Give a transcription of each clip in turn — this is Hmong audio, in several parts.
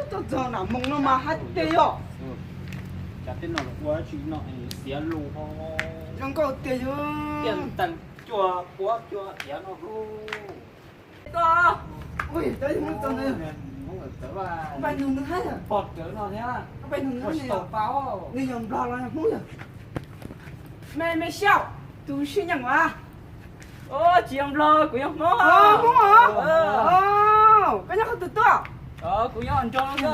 Txog txog nam moos no mas hais tiag yog. Cas tej no ua tsis no xiav lus ho. Zoo nkauj tiag yog. Tiaj teem cuaj puab cuaj iav no hu. Ua cas yog Hmoob txog ntawd? Pais nug nws hab. Pom rawv no thiab. Pais nug nws hab, nws yog Nplog los yog Hmoob yog? Me me xyaum, tus sib nyeem as. Tsis yog Nplog, kuv yog Hmoob. Hmoob os. Koj nyob qhov twg tuaj? Kuv nyob nroog no.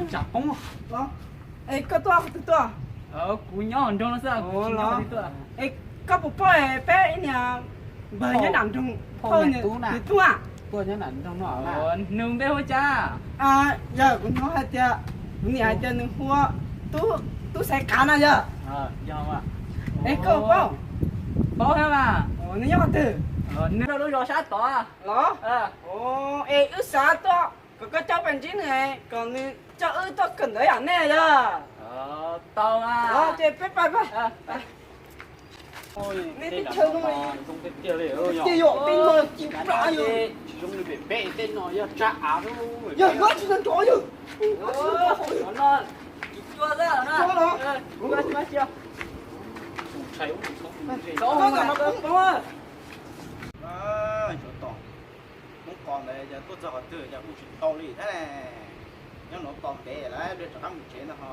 Tsam poob. Es koj tuaj qhov twg tuaj? Kuv nyob nroog no xwb. Es koj puas paub peb ib niag npawg nyob nram nroog, phauj niam tub a? Nws npe hu cas? Yog kuv hnov hais tias kuv niam hais tias nws hu ua Tub Xaiv Qav no yog. Es koj paub? Paub thiab mas. Nws nyob qhov twg? Nws lub zos sab tod los. Es wb xav tuaj kom koj coj pais ntsib nws, kom nws coj wb tuaj kawm ntawv yam nej yog. Tau mas. Ces peb pais. Nej teb chaws no tiag yog, tej no ci plab yog. Tsis zoo li pem peb, tej no yog tsab av. Yog, yog tsis tau nrov yog. Tsis tau nrov. Hmoob qos ntawd yog tuaj txog qhov twg yog mus tsis tau li thiab ne. Nyob no tos ntev lawm, rov qab mus tsev ntag ho.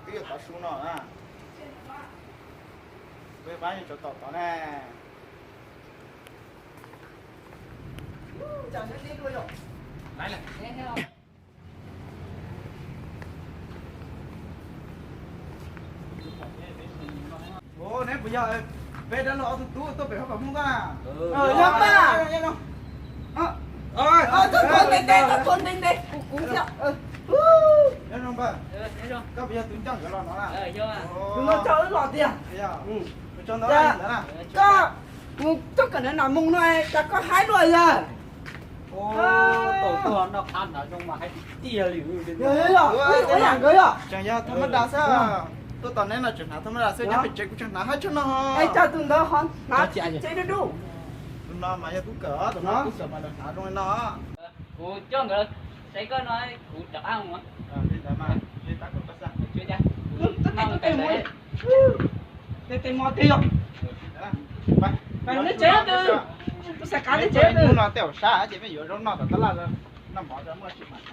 Twb yog tov su no na. Peb pab tov tod ne. Neb puas yog peb dab laug ob tug tub tuaj pem Hmoob Pam Hmoob tod na? Yog mas. Tuaj tuaj ntev ntev, tuaj tuaj ntev ntev, kuv kuv thiab. Koj puas yog tus coj nkawd los no na? Tus no coj wb los tiag. Koj mus coj kawm ntawv nam moos no cas koj haib luaj yawg? Tau tuaj noj qab hnav zoo mas haib tiag tiag li. Yog, yog, yog, ua yam nkawd yog. Tseem yog thab mab da xwb. Tuaj tos neb no tseem hnav thab mab da xwb, nyob pem tsev kuv tseem hnav haib tshaj no. Es cas tus ntawd ho hnav tsev dub dub? Tus no mas yog tub kawm, tus no tub kawm mas nws hnav zoo li no. Kuv coj nkawd saib koj no, kuv rov qab mus. Tes tes mos tiag yog. Neb tsev, tus Xaiv Qav neb tsev no tej zaum sab ces peb yuav zaub noj tom tab laj, noj mov muaj tsis mas.